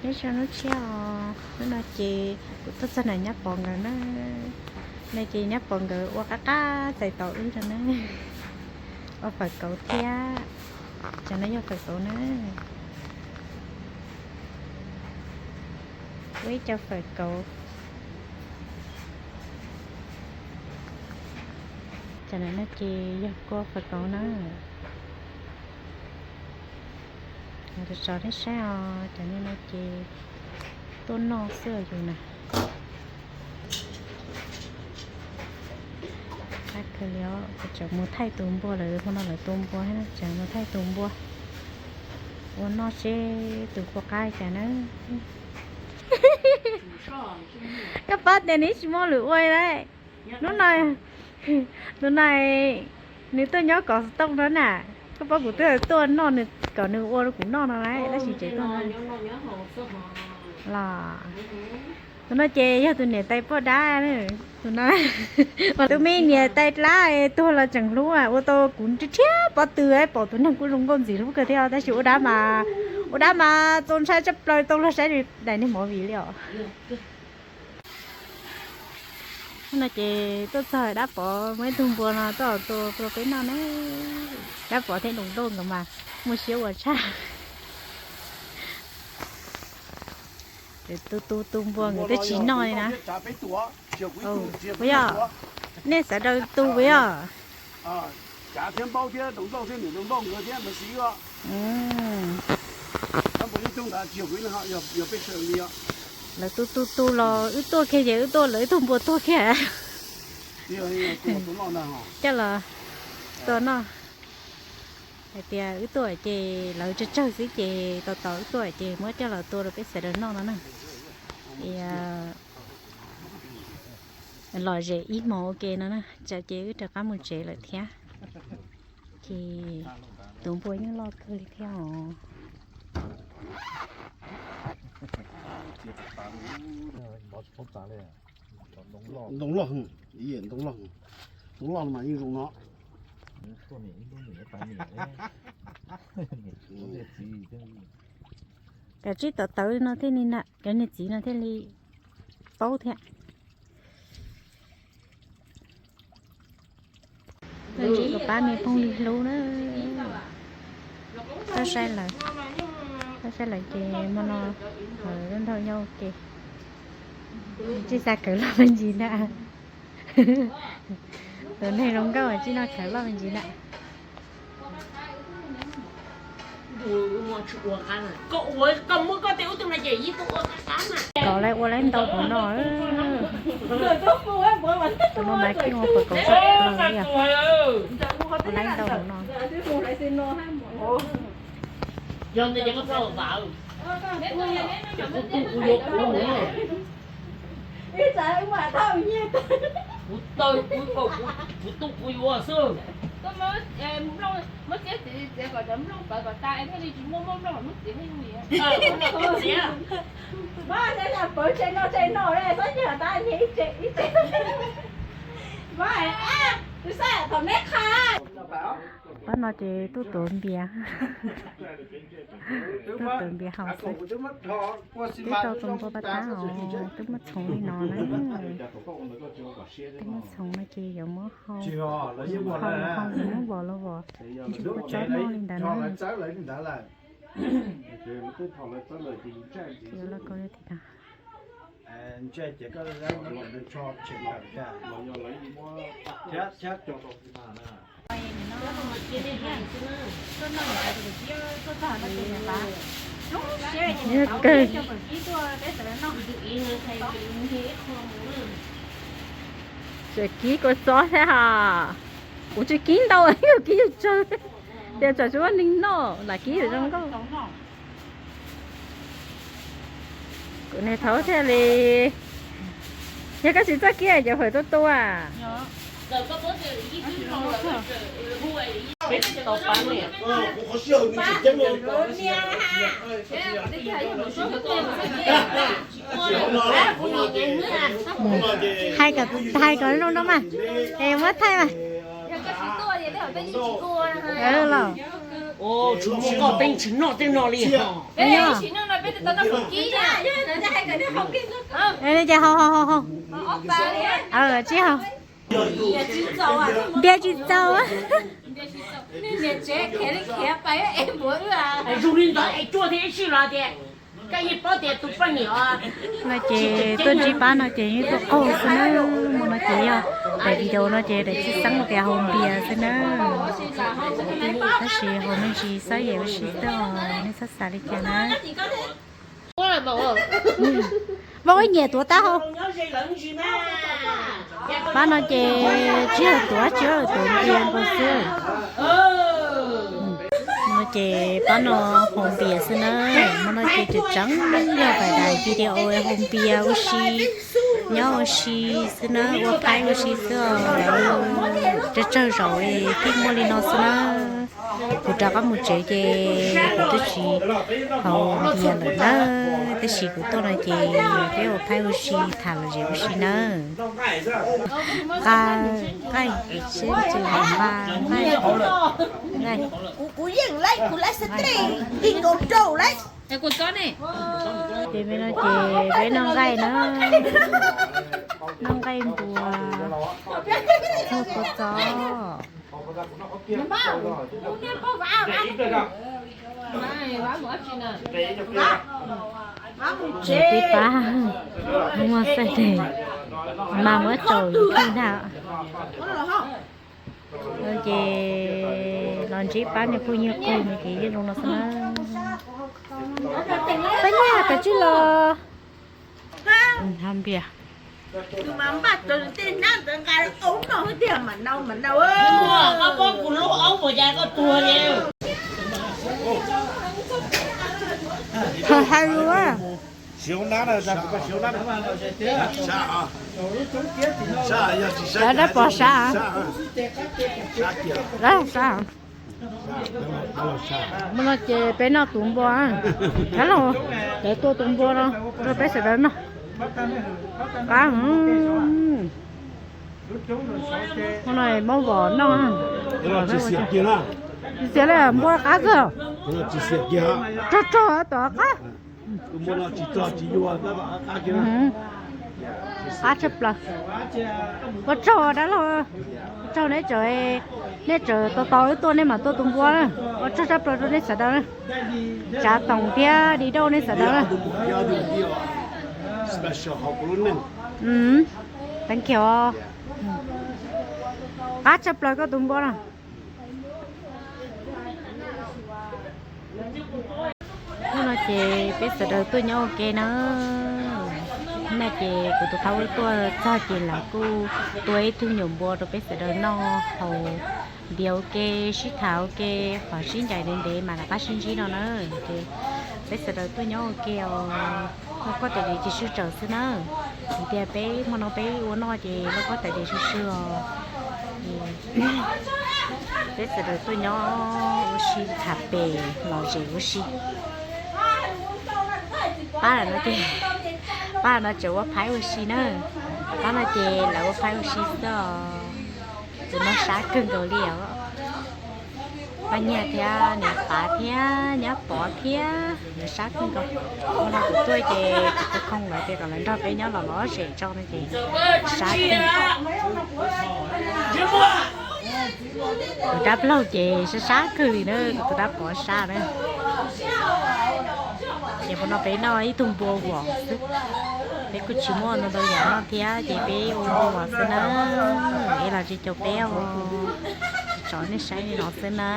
Nyob zoo hnub tshiab os, hnub no ces kuv tuaj txog nram nyab Pov nkawd na. No ces nyab Pov nkawd ua qab qab txais tos wb rau na. Ua fawm kauv thiab. Cov no yog fawm kauv na. Ua ib co fawm kauv. Cov no ces yog kua fawm kauv na. Tso nej saib os, cov no ces tuaj noj xwb os yus na. Qab kawg li os, tseem mus thaij tus npua lawm, hmo no lawv tua npua thiab, tseem mus thaij tus npua ua noj seb tus kua qab li cas na. Koj paub tias nws tsis muaj lwm ua li. Hnub no, hnub no nws tuaj nyob kom tooj no na. Koj paub kuv twb tuaj noj nws kom nws ua rau kuv noj no lauj, tab sis tseem tuaj no. Los tus no ces yog tus niam tais poj dab, tus no. Tus me niam tais dab tuag los tseem hlub, ua tau kuv nrhiav pob tw pom tus neeg kuj zoo nkauj ntxim hlub kawg thiab, tab sis ua dab mas, ua dab mas txaus ntshai tshaj plaws, tau luag saib daim niag movie li os. Hnub no ces tuaj txog dab Pov muaj ib tug npua no tuaj tua rau peb noj na. Dab Pov thiab Doos Dooj nkawd mas muaj siab ua tshaj. Tu tu tu npua nkawd twb tsis noj li na. Puas yog? Nej sawv daws tu puas yog? Lawv tu tu tu los wb tuaj kiag ces wb tuaj lawv ib tug npua tuag kiag. Coj los tua noj. Hais tias wb tuaj ces lawv tsawg tsawg xwb ces tos tos wb tuaj ces muab coj los tua rau peb sawv daws noj no na. Los zem ib hmos ua ke no na, tsam ces wb rov qab mus tsev lawm thiab. Ces tus npua yeej loj kawg li thiab os. Ntoo loj, ntoo loj, ntoo loj mas yeej zoo no. Kav tsij tawv tawv li no thiaj li na, cov niag txiv no thiaj li paub thiab. Tus ntsis kuv pab me phooj ywg hlub na. Txhob saib lawv, txhob saib lawv ces hmo no lawv lub nrhau nyob ua ke. Tsij xa khawv loj me ntsis ntag. Tus neeg zoo nkauj tsij noj khawv loj me ntsis ntag. Kom lawv ua lawv ntau hauv no. Tus no mas keej ua fawm kauv tshaj plaws li os. Ua lawv ntau hauv no. Kuv taw kuv, kuv tu kuv yuav xwb. Muab txiav txiav kom cov nplooj tawv kom tas thiaj li tsis muaj muaj nplooj, muab txiav thiaj li. Pab no ces tuaj tuav npias, tuaj tuav npias haus xwb. Twb tau tus npua paj tab os, twb muab txhoov li no na. Twb muab txhoov no ces yuav muab hau, muab hau los hau, muab vos los vos, tsis ua tsob noj li ntawd na. Yuav los kaus li tias Tseem kib kua txob thiab ha. Kuv tsis kib ntau, kib yus tsawg. Tias tsam tsis muaj neeg noj lam kib yus zoo nkauj. Kuv niag thaud thiaj li, yog koj tsis txawj kib ces fawm tuaj tua. Hais kom, hais kom zoo rau mas, es muab thaij mas. Los. Tsis muaj qoj peeb tsis noj tej no li. Ces haus haus haus haus. Tsis haus. Npias tsis txaus. Zoo li ntawd es cuaj thiab ib sij los tias, koj yeej paub tias tus poj niam no ces tuaj ntsib pab no ces yeej tuaj qaug xwb na. Hmo no ces yog daim video no ces daim tshwj xeeb tias haus npias xwb na. Tab sis haus me ntsis xwb, yam ua si xwb os, nej txhob xav li cas na. Vauv ib nyiam tuav tab hau. Pab no ces tsis yog tuav, tsis yog tuav npias nkaus xwb. No ces pab no haus npias xwb na. Hmo no ces tseem tseem yog daim daim video haus npias ua si, nyob ua si xwb na, ua phaib ua si xwb os. Tsawg tsawg zaus thiaj muaj li no xwb na. Kuv rov qab mus tsev ces kuv twb tsis haus npias lawm na, tab sis kuv tuaj no ces peb ua phaib ua si tham lom zem ua si nawb. Nqa nqaij, seb tsis nqa nqaij, nqaij. Ces peb no ces peb noj nqaij na, noj nqaij npua, txog kua txob. Tib pab muaj xaij tes mas muab tsaus yus khij ntag. Ces los ntsib pab niag phooj ywg qug no ces yeej zoo no xwb na. Pab Nyiaj, koj twb los? Hab npias. Hais lus. Cov dab pov sab. Dab pov sab. Hmo no ces peb noj tus npua, dab laug, lawv tua tus npua no rau peb sawv daws noj. Qab, hmo no muab vos noj. Tsis xiav li, npua qab kawg. Rog rog tom qab. Qab tshaj plaws. Ua tsaug dab laug, ua tsaug neb tseem, neb tseem tos tos wb tuaj nej mam tua tus npua na. Ua tsaug tshaj plaws rau nej sawv daws na. Tsav Toom thiab Di Dauj nej sawv daws na. Thank you. Qab tshaj plaws koj tus npua no. Hnub no ces peb sawv daws tuaj nyob ua ke na. Hnub no ces kuv tus qab ub tuaj txog ces lawv kuj tua ib tug nyuam npua rau peb sawv daws noj haus npias ua ke, sib tham ua ke, qhov sib ncaim ntev ntev mas rov qab sib ntsib no na. Ces peb sawv daws tuaj nyob ua ke os, lauj kaub tais diav ces sib tsaws xwb na. Vim tias peb hmo no peb ua noj ces lauj kaub tais diav sib sib os. Peb sawv daws tuaj nyob ua si tham pem lom zem ua si. Pab no ces, pab no tseem ua phaib ua si na. Pab no ces lawv ua phaib ua si xwb os. Tus no sab kawg nkaus li os. Paj Nyiaj thiab niam Pav thiab nyab Pov thiab lawv sab kawg nkaus. Hnub no kuv tuaj ces kuv tus khoo lawv tias kom lawv nrog peb nyob los lom zem tso no ces sab kawg. Tus dab laug ces sab sab kawg li na, kuv tus dab Pov sab na. Ces hmo no peb noj ib tug npua vos xwb. Peb kuj tsis muaj ntau ntau yam noj thiab ces peb ua npua vos xwb na. Es los tsis caum peb os, tso nej saib li no xwb na.